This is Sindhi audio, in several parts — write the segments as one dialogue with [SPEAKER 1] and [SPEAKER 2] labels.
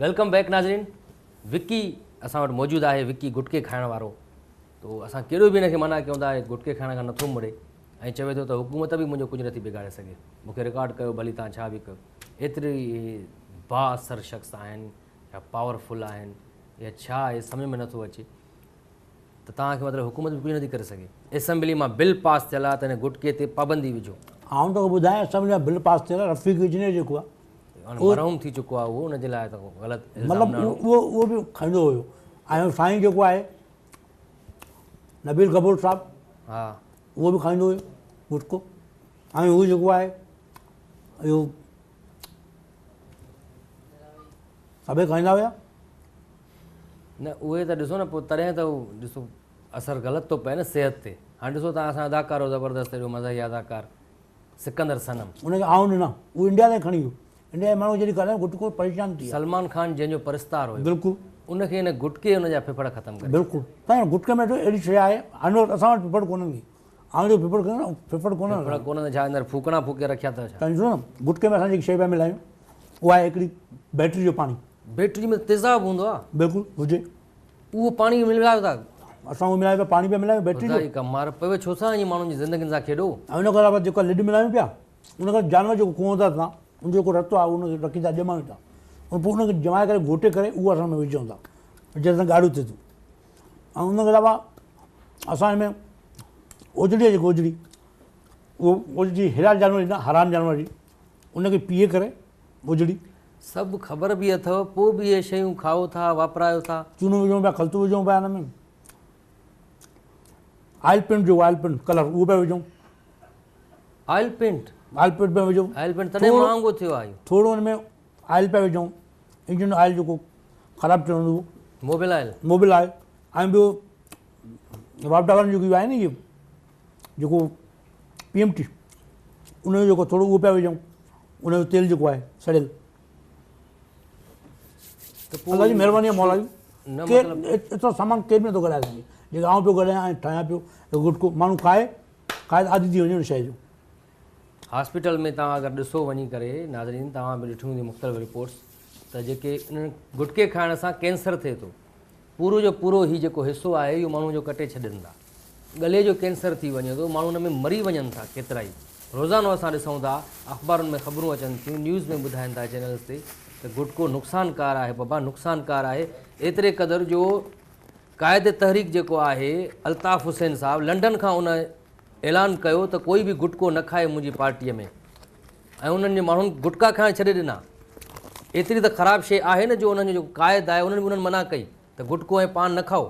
[SPEAKER 1] Welcome back ناظرين وڪي اسان وٽ موجود آهي وڪي گٽڪي کائڻ وارو تو اسان ڪيڏو به هن کي منع ڪيون ٿا گٽڪي کائڻ کان نٿو مڙي ۽ چوي ٿو ته حڪومت به منهنجو ڪجهه نٿي بگاڙي سگهي مون کي رڪارڊ ڪيو ڀلي تان ڇا به ڪيو ايتري با اثر شخص آهن يا پاورفل آهن يا ڇا آهي سمجهه ۾ نٿو اچي ته توهان کي مطلب حڪومت به ڪجهه نٿي ڪري سگهي. اسيمبلي مان بل پاس ٿيل آهي ته هن گٽڪي تي پابندي وجهو.
[SPEAKER 2] آئون توکي ٻڌايان اسيمبلي مان بل پاس ٿيل آهي رفيق انجنيئر جيڪو آهي
[SPEAKER 1] هاڻي مرحوم ٿي چڪو آهي اهو ان جي لاء ته غلط الزام
[SPEAKER 2] مطلب
[SPEAKER 1] نه هڻو.
[SPEAKER 2] اهو اهو به کائيندو هيو ۽ سائين جيڪو آهي نبيل گبول صاحب
[SPEAKER 1] ها
[SPEAKER 2] اهو به کائيندو هيو گٽڪو ۽ هو جيڪو آهي اهو سڀئي کائيندا هيا.
[SPEAKER 1] نه اهي ته ڏسو نه پوء تڏهن ته ڏسو اثر غلط ٿو پئي نه صحت تي هاڻي ڏسو تان اسان اداڪار هو زبردست ايڏو مزاحيه اداڪار سڪندر صنم.
[SPEAKER 2] ان کي آئون ڏنا اهو انڊيا تائين کڻي ويو انڊيا جي ماڻهو جڏهن کاڌائين گٽڪو پريشان ٿي ويا.
[SPEAKER 1] سلمان خان جنهن جو پرستار هيو
[SPEAKER 2] بلڪل
[SPEAKER 1] ان کي ان گٽڪي ان جا ڦڦڙ ختم ڪري ڇڏيا.
[SPEAKER 2] بلڪل سائين گٽڪي ۾ اهڙي شيء آهي هن وقت اسان وٽ ڦڦڙ ڪونهن ڪي آئون جو ڦڦڙ ڪونهن ڦڦڙ ڪونهن
[SPEAKER 1] ڦڦڙ ڪونهن ته ڇا اندر ڦوڪڻا ڦوڪي رکيا اٿو ڇا.
[SPEAKER 2] سائين ڏسو نه گٽڪي ۾ اسان جيڪي شيء پيا ملايون اها آهي هڪڙي بيٽري جو پاڻي.
[SPEAKER 1] بيٽري ۾ تيزاب هوندو آ.
[SPEAKER 2] بلڪل هجي.
[SPEAKER 1] اهو پاڻي ملايو ٿا.
[SPEAKER 2] اسان اهو ملايو پيا پاڻي پيا ملايون بيٽري جو.
[SPEAKER 1] خدائي ڪا مار پوي ڇو ٿا ائين ماڻهن جي زندگين سان کيڏو.
[SPEAKER 2] ۽ ان کان علاوه جيڪا لڏ ملايون پيا ان کان جانور جيڪو ڪوهون ٿا اسان ان جو جيڪو رت آ ان کي رکي ٿا ڄمايون ٿا ان پوء ان کي ڄمائي ڪري گهوٽي ڪري اهو اسان ۾ وجهون ٿا جنهن سان ڳاڙهو ٿئي ٿو ۽ ان کان علاوه اسان هن ۾ اوجڙي جيڪو اوجڙي اهو اوجڙي حلال جانور جي نه حرام جانور جي ان کي پيهي ڪري اوجڙي.
[SPEAKER 1] سڀ خبر به اٿو پوء به اهي شيون کائو ٿا واپرايو ٿا.
[SPEAKER 2] چونو وجهون پيا خلطو وجهون پيا ان ۾ آئل پينٽ جو آئل پينٽ ڪلر اهو پيا وجهون.
[SPEAKER 1] Oil paint?
[SPEAKER 2] آئل پينٽ پيا وجهون.
[SPEAKER 1] آئل پينٽ تڏهن مهانگو ٿيو آهي.
[SPEAKER 2] ٿورو ان ۾ آئل پيا وجهون انجن آئل جيڪو خراب ٿيل هوندو.
[SPEAKER 1] Mobil oil.
[SPEAKER 2] موبل آئل ۽ ٻيو واپڊا وارن جيڪو آهي نه اهو جيڪو پي ايم ٽي ان جو جيڪو ٿورو اهو پيا وجهون ان جو تيل جيڪو آهي سڙيل الله جي مهرباني آهي مولا جي ڪير ايترو سامان ڪير به نٿو ڳالهائي سگهي جيڪو آئون پيو ڳالهايان ۽ ٺاهيان پيو گٽڪو ماڻهو کائي کائي ته عادي ٿي وڃي ان شيء جو.
[SPEAKER 1] هاسپيٽل ۾ توهان اگر ڏسو وڃي ڪري ناظرين توهان به ڏٺيون هونديون مختلف رپورٽس ته جيڪي انهن گٽڪي کائڻ سان ڪينسر ٿئي ٿو پورو جو پورو هي جيڪو حصو آهي اهو ماڻهو جو ڪٽي ڇڏين ٿا ڳلي جو ڪينسر ٿي وڃي ٿو ماڻهو ان ۾ مري وڃن ٿا ڪيترائي روزانو اسان ڏسون ٿا اخبارن ۾ خبرون اچن ٿيون نيوز ۾ ٻڌائن ٿا چينلز تي ته گٽڪو نقصانڪار آهي بابا نقصانڪار آهي ايتري قدر جو قائد تحريڪ جيڪو آهي الطاف حسين صاحب لنڊن کان ان اعلان ڪيو ته ڪوئي به گٽڪو نه کائي منهنجي پارٽيء ۾ ۽ انهن جي ماڻهن گٽڪا کائڻ ڇڏي ڏنا ايتري ته خراب شيء آهي نه جو انهن جو جيڪو قائد آهي انهن به انهن منع ڪئي ته گٽڪو ۽ پان نه کائو.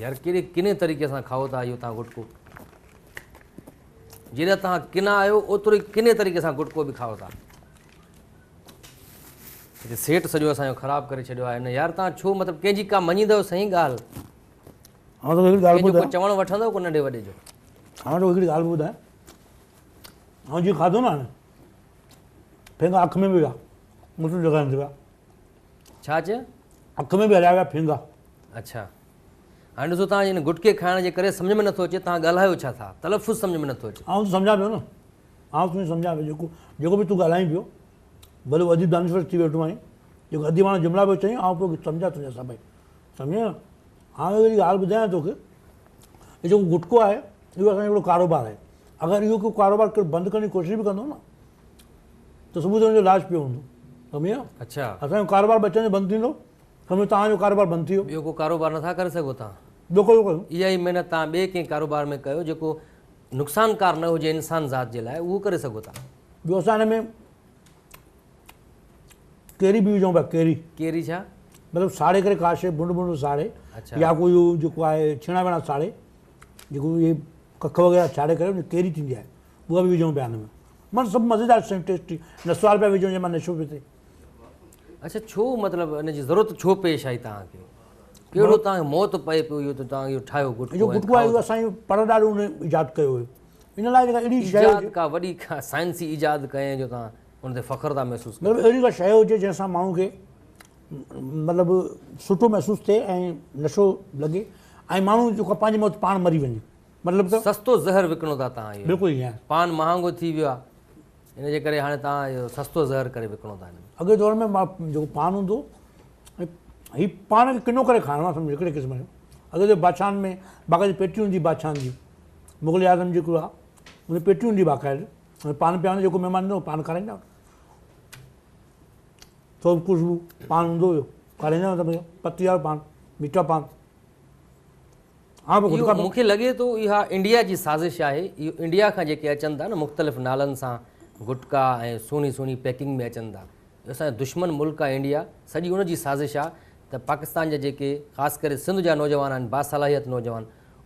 [SPEAKER 1] يار ڪهڙي ڪني طريقي سان کائو ٿا اهو تان گٽڪو. جيڏا تان ڪنا آهيو اوترو ئي ڪني طريقي سان گٽڪو به کائو ٿا. هتي سيٽ سڄو اسان جو خراب ڪري ڇڏيو آهي نه يار تان ڇو مطلب ڪنهن جي ڪا مڃيندؤ صحيح ڳالهه.
[SPEAKER 2] آئون توکي هڪڙي ڳالهه
[SPEAKER 1] ڪنهن جو ڪو
[SPEAKER 2] ٻڌايان.
[SPEAKER 1] چوڻ وٺندؤ ڪو ننڍي وڏي جو.
[SPEAKER 2] آئون توکي هڪڙي ڳالهه ٻڌايان. آئون جيئن کاڌو نه هاڻي ڦينگا اک ۾ به ويا مون تون جڳائن ٿي ويا.
[SPEAKER 1] ڇا چيو؟
[SPEAKER 2] اک ۾ به هليا ويا ڦينگا.
[SPEAKER 1] اڇا هاڻي ڏسو توهان ان گٽڪي کائڻ جي ڪري سمجهه ۾ نٿو اچي توهان ڳالهايو ڇا ٿا تلفظ سمجهه ۾ نٿو اچي.
[SPEAKER 2] آئون ته سمجهان پيو نه آئون تنهنجو سمجهان پيو جيڪو جيڪو به تون ڳالهائين پيو ڀلي اديب دانشور ٿي ويٺو آهين جيڪو اديباڻا جملا پيو چئين آئون پيو سمجهان تنهنجا سڀئي سمجهين نه هاڻي هڪڙي ڳالهه ٻڌايان توکي هي جيڪو گٽڪو آهي اهو اسان جو هڪڙو ڪاروبار آهي اگر اهو ڪو ڪاروبار ڪير بند ڪرڻ جي ڪوشش به ڪندو نه ته صبح جو ان جو لاش پيو هوندو سمجهيو
[SPEAKER 1] اڇا
[SPEAKER 2] اسان جو ڪاروبار ٻچن جو بند ٿيندو سمجهو توهان جو ڪاروبار بند ٿي ويو.
[SPEAKER 1] ٻيو ڪو ڪاروبار نٿا ڪري سگهو توهان.
[SPEAKER 2] ٻيو ڪهڙو ڪيون.
[SPEAKER 1] اها ئي محنت توهان ٻئي ڪنهن ڪاروبار ۾ ڪيو جيڪو نقصانڪار نه هجي انسان ذات جي لاء اهو ڪري سگهو ٿا.
[SPEAKER 2] ٻيو اسان هن ۾ ڪيري به وجهون پيا ڪيري.
[SPEAKER 1] ڪيري ڇا؟
[SPEAKER 2] مطلب ساڙي ڪري ڪا شيء بنڊ بنڊ ساڙي يا ڪوئي اهو جيڪو آهي ڇيڻا ويڻا ساڙي جيڪو اهي ڪک وغيره ساڙي ڪري ان جي ڪيري ٿيندي آهي اها به وجهون پيا هن ۾ معنيٰ سڀ مزيدار شيون ٽيسٽي نسوار پيا وجهون جنهن مان نشو پيو ٿئي.
[SPEAKER 1] اڇا ڇو مطلب ان جي ضرورت ڇو پيش آئي توهان کي ڪهڙو توهان کي موت پئي پيو اهو ته توهان اهو ٺاهيو گٽڪو
[SPEAKER 2] اهو گٽڪو آهي اهو اسان جي پڙ ڏاڏو ان ايجاد ڪيو هيو ان لاء جيڪا اهڙي شيء
[SPEAKER 1] ايجاد ڪا وڏي ڪا سائنسي ايجاد ڪيائين جو توهان ان تي فخر ٿا محسوس ڪيو.
[SPEAKER 2] مطلب اهڙي ڪا شيء هجي جنهن سان ماڻهو کي مطلب سٺو محسوس ٿئي ۽ نشو لڳي ۽ ماڻهو جيڪو پنهنجي موت پاڻ مري وڃي. مطلب ته
[SPEAKER 1] سستو زهر وڪڻو ٿا توهان اهو.
[SPEAKER 2] بلڪل ائين آهي.
[SPEAKER 1] پان مهانگو ٿي ويو آهي ان جي ڪري هاڻي توهان اهو سستو زهر ڪري وڪڻو ٿا هن ۾.
[SPEAKER 2] اڳي دور ۾ جيڪو پان هوندو هو هي پان کي ڪنو ڪري کائڻو آهي سمجهه هڪڙي قسم جو. اڳي ته بادشاهن ۾ باقاعدي پيٽي هوندي هئي بادشاهن جي، مغل اعظم جيڪو آهي ان جي پيٽي هوندي هئي باقاعدي ۽ پان پيا جيڪو مهمان ايندو هو پان کارائيندا هئا. سوف خوشبو پان هوندو هيو کارائيندا هئا سڀ کي پتي وارو پان ميٺا پان. ها پوء
[SPEAKER 1] اهو
[SPEAKER 2] گٽڪا
[SPEAKER 1] مون کي لڳي ٿو اها انڊيا جي سازش آهي. اهو انڊيا کان جيڪي اچن ٿا نه مختلف نالن سان گٽڪا ۽ سهڻي سهڻي پيڪنگ ۾ اچن ٿا. اهو اسان جو دشمن ملڪ آهي انڊيا، سڄي ان جي سازش آهي ته پاڪستان جا جيڪي خاص ڪري سنڌ جا نوجوان آهن باصلاحيت نوجوان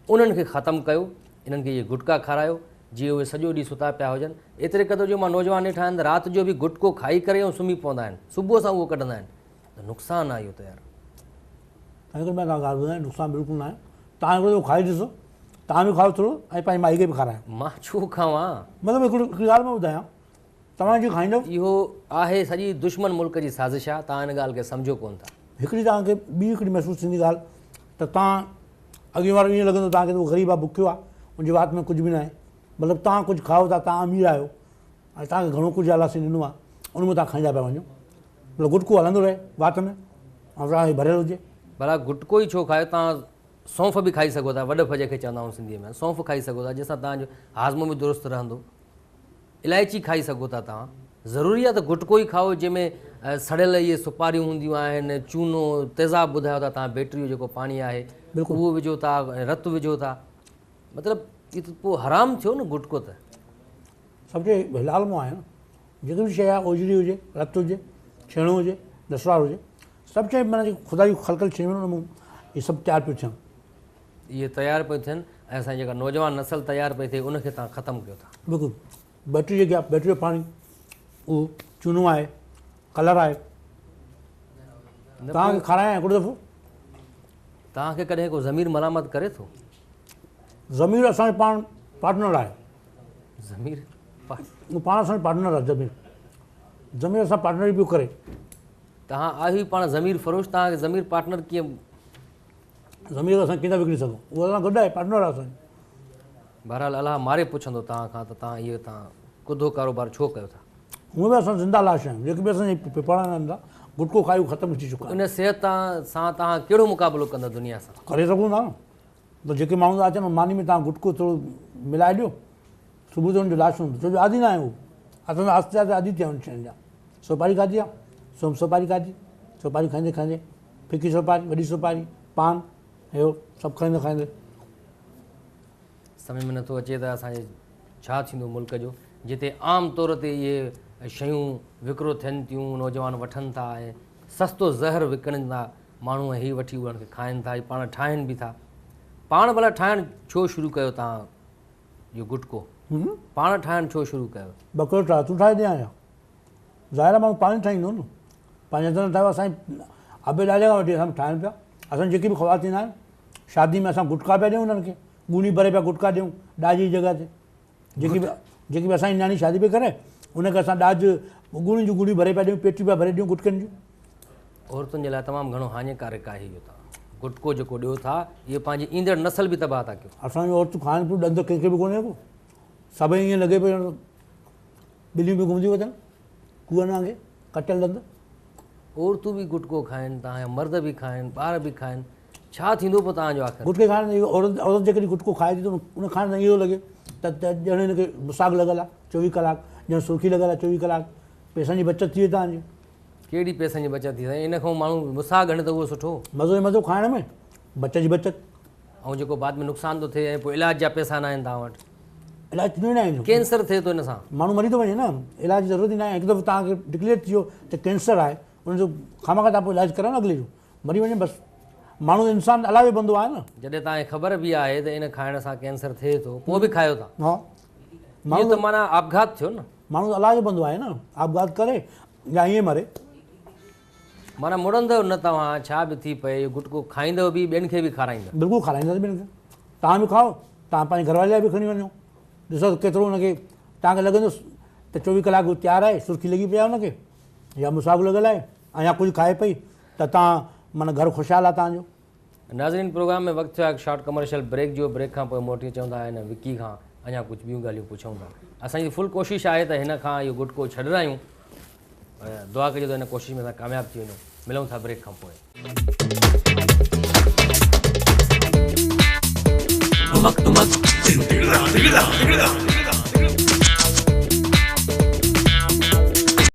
[SPEAKER 1] انهن کي ختم ڪيو، انهن کي اهي گٽڪا کارايو جيئن اهي سڄو ڏينهن ستا پيا هجن. ايتري قدر جو مان نوجوان ڏٺا آهن ته رات جو به گٽڪو کائي ڪري ۽ سمهي پوندا آهن، صبح سان اهو ڪڍندا آهن ته نقصان آهي اهو ته يار.
[SPEAKER 2] تنهن ڪري مان توهان کي ڳالهه ٻڌايان نقصان بلڪل ناهي. توهان هڪڙو دفعو کائي ڏسو، توهان به کائو ٿورو ۽ پنهنجي مائي کي به کارايو.
[SPEAKER 1] مان ڇو کاوان؟
[SPEAKER 2] مطلب هڪڙي ڳالهه مان ٻڌايان توهان جي کائيندؤ.
[SPEAKER 1] اهو آهي سڄي دشمن ملڪ جي سازش آهي، توهان ان ڳالهه کي سمجهو ڪونه ٿا.
[SPEAKER 2] هڪڙي توهان کي ٻي هڪڙي محسوس ٿيندي ڳالهه ته توهان اڳئين وارو ائين لڳندو توهان کي ته اهو غريب آهي بکيو آهي ان جي وات ۾ ڪجهه به ناهي مطلب توهان ڪجهه کائو ٿا توهان امير آهيو ۽ توهان کي گهڻو ڪجهه الله سائين ڏنو آهي ان ۾ توهان کائيندا پيا وڃو مطلب گٽڪو هلندو رهي وات ۾ ۽ توهان کي ڀريل هجي.
[SPEAKER 1] ڀلا گٽڪو ئي ڇو کايو توهان سونف به کائي سگهو ٿا وڏف جنهن کي چوندا آهيون سنڌيء ۾ سونف کائي سگهو ٿا جنهن سان توهان جو هاضمو به درست رهندو. الائچي کائي سگهو ٿا توهان. ضروري آهي ته گٽڪو ئي کائو جنهن ۾ سڙيل اهي سپاريون هونديون آهن، چونو، تيزاب ٻڌايو ٿا توهان بيٽري جو جيڪو پاڻي آهي اهو وجهو ٿا ۽ رت وجهو ٿا مطلب اهو ته پوء حرام ٿيو نه گٽڪو ته.
[SPEAKER 2] سڀ شيء حلال مان آهي نه جيڪي به شيء آهي اوجهري هجي، رت هجي، ڇيڻو هجي، نسوار هجي سڀ شيء معنيٰ جيڪي خدا جون خلقيل شيون آهن ان مان اهي سڀ تيار پيون ٿين.
[SPEAKER 1] اهي تيار پيون ٿين ۽ اسان جي جيڪا نوجوان نسل تيار پئي ٿئي ان کي توهان ختم ڪيو ٿا.
[SPEAKER 2] بلڪل بيٽري جيڪي آهي بيٽري جو پاڻي اهو چونو آهي ڪلر آهي توهان کي کارايان هڪڙو دفعو.
[SPEAKER 1] توهان کي ڪڏهن ڪو ضمير ملامت ڪري ٿو؟
[SPEAKER 2] ضمير اسان جو پاڻ پارٽنر آهي.
[SPEAKER 1] ضمير
[SPEAKER 2] اهو پاڻ اسان جو پارٽنر آهي ضمير ضمير اسان پارٽنري پيو ڪري.
[SPEAKER 1] توهان آهيو ئي پاڻ ضمير فروش توهان کي ضمير پارٽنر ڪيئن؟
[SPEAKER 2] ضمير اسان ڪيئن ٿا وڪڻي سگهون اهو اسان گڏ آهي پارٽنر آهي اسان جو.
[SPEAKER 1] بهرحال الله ماري پڇندو توهان کان ته توهان اهو توهان ڪڌو ڪاروبار ڇو ڪيو ٿا.
[SPEAKER 2] هونء به اسان زنده لاش آهيون جيڪي به اسان جي ڦڦڙا آهن ٿا گٽڪو کائي اهي ختم ٿي چڪا آهن.
[SPEAKER 1] ان صحت سان توهان ڪهڙو مقابلو ڪندا دنيا سان.
[SPEAKER 2] ڪري سگهون ٿا نه ته جيڪي ماڻهو ٿا اچن ماني ۾ توهان گٽڪو ٿورو ملائي ڏيو صبح جو ان جو لاش هوندو ڇو جو عادي نه آهيون اسان ته آهستي آهستي عادي ٿيا آهيون شين جا سوپاري کاڌي آهي سوم سوپاري کاڌي سوپاري کائيندي کائيندي ڦڪي سوپاري وڏي سوپاري پان اهو سڀ کائيندي کائيندي.
[SPEAKER 1] سمجهه ۾ نٿو اچي ته اسان جي ڇا ٿيندو ملڪ جو جتي عام طور تي اهي شيون وڪرو ٿين ٿيون نوجوان وٺن ٿا ۽ سستو زهر وڪڻن ٿا ماڻهو ۽ هي وٺي انهن کي کائن ٿا هي پاڻ ٺاهن به ٿا پاڻ ڀلا ٺاهڻ ڇو شروع ڪيو توهان اهو گٽڪو پاڻ ٺاهڻ ڇو شروع ڪيو؟
[SPEAKER 2] ٻڪرو ٺاهه تون ٺاهي ڏيان ڇا؟ ظاهر آهي ماڻهو پاڻ ئي ٺاهيندو نه. پنهنجي هٿن سان ٺاهيو اسان جي ابي ڏاڏي کان وٺي اسان ٺاهيون پيا. اسان جيڪي به خواتين آهن شادي ۾ اسان گٽڪا پيا ڏيون انهن کي ڳوڻي ڀري پيا گٽڪا ڏيون ڏاج جي جڳهه تي. جيڪي به جيڪي به اسان جي نياڻي شادي پئي ڪري ان کي اسان ڏاج ڳوڻين جون ڳوڻيون ڀري پيا ڏيون پيٽيون پيا ڀري ڏيون گٽڪن جون.
[SPEAKER 1] عورتن جي لاء تمام گهڻو هاڃيڪارڪ آهي اهو توهان گٽڪو جيڪو ڏيو ٿا اهو پنهنجي ايندڙ نسل به تباهه ٿا ڪيو.
[SPEAKER 2] اسان جون عورتون کائن پيون ڏند ڪنهن کي به ڪونهي ڪو سڀئي ائين لڳي پيو ڄڻ ٻليون به گهمنديون وتن ڪوئن وانگي ڪٽيل ڏند.
[SPEAKER 1] عورتون به گٽڪو کائن توهان جا مرد به کائن ٻار به کائن ڇا ٿيندو پوء توهان جو آخر؟
[SPEAKER 2] گٽڪي کائڻ سان عورت عورت جيڪڏهن گٽڪو کائي ٿي ته ان کائڻ سان ائين ٿو لڳي ته ڄڻ هن کي مساڳ لڳل آهي چوويهه ڪلاڪ ڄڻ سرخي لڳل آهي چوويهه ڪلاڪ پئسن جي بچت ٿي وئي توهان جي.
[SPEAKER 1] ڪهڙي پئسن جي بچت ٿي سائين ان کان ماڻهو مساڳ هڻي ته اهو سٺو.
[SPEAKER 2] مزو ئي مزو کائڻ ۾ بچت جي بچت.
[SPEAKER 1] ۽ جيڪو بعد ۾ نقصان ٿو ٿئي ۽ پوء علاج جا پئسا ناهن توهان وٽ.
[SPEAKER 2] علاج ٿيندو ئي ناهي ان جو.
[SPEAKER 1] ڪينسر ٿئي ٿو ان سان.
[SPEAKER 2] ماڻهو مري ٿو وڃي نه علاج جي ضرورت ئي ناهي هڪ دفعو توهان کي ڊڪليئر ٿي ويو ته ڪينسر آهي ان جو خامخواه توهان پوء علاج ڪرايو نه اڳلي جو مري وڃي بس ماڻهو انسان الله جو بندو آهي نه.
[SPEAKER 1] جڏهن توهان کي خبر به آهي ته ان کائڻ سان ڪينسر ٿئي ٿو پوء به کايو ٿا.
[SPEAKER 2] ها
[SPEAKER 1] اهو ته معنيٰ آپگهات ٿيو نه.
[SPEAKER 2] ماڻهو ته الله جو بندو آهي نه آپگهات ڪري يا ائين مري.
[SPEAKER 1] معنيٰ مڙندؤ نه توهان ڇا به ٿي پئي اهو گٽڪو کائيندؤ به ٻين کي به کارائيندؤ.
[SPEAKER 2] بلڪل کارائينداسين ٻين کي توهان به کائو توهان پنهنجي گهر واري لاء به کڻي وڃو ڏسو ته ڪيترو ان کي توهان کي لڳندو ته چوويهه ڪلاڪ هو تيار آهي سرخي لڳي پئي آهي ان کي يا مساڳ لڳل آهي ۽ يا ڪجهه کائي پئي ته توهان معنيٰ گهر خوشحال آهي توهان جو.
[SPEAKER 1] ناظرين پروگرام ۾ وقت ٿيو آهي هڪ شارٽ ڪمرشل بريڪ جو، بريڪ کان پوء موٽي اچون ٿا هن وڪي کان اڃا ڪجهه ٻيون ڳالهيون پڇون ٿا. اسان جي فل ڪوشش آهي ته هن کان اهو گٽڪو ڇڏرايون. دعا ڪجو ته هن ڪوشش ۾ اسان ڪامياب ٿي وڃون. ملون ٿا بريڪ کان پوء.
[SPEAKER 3] تمڪ تمڪ.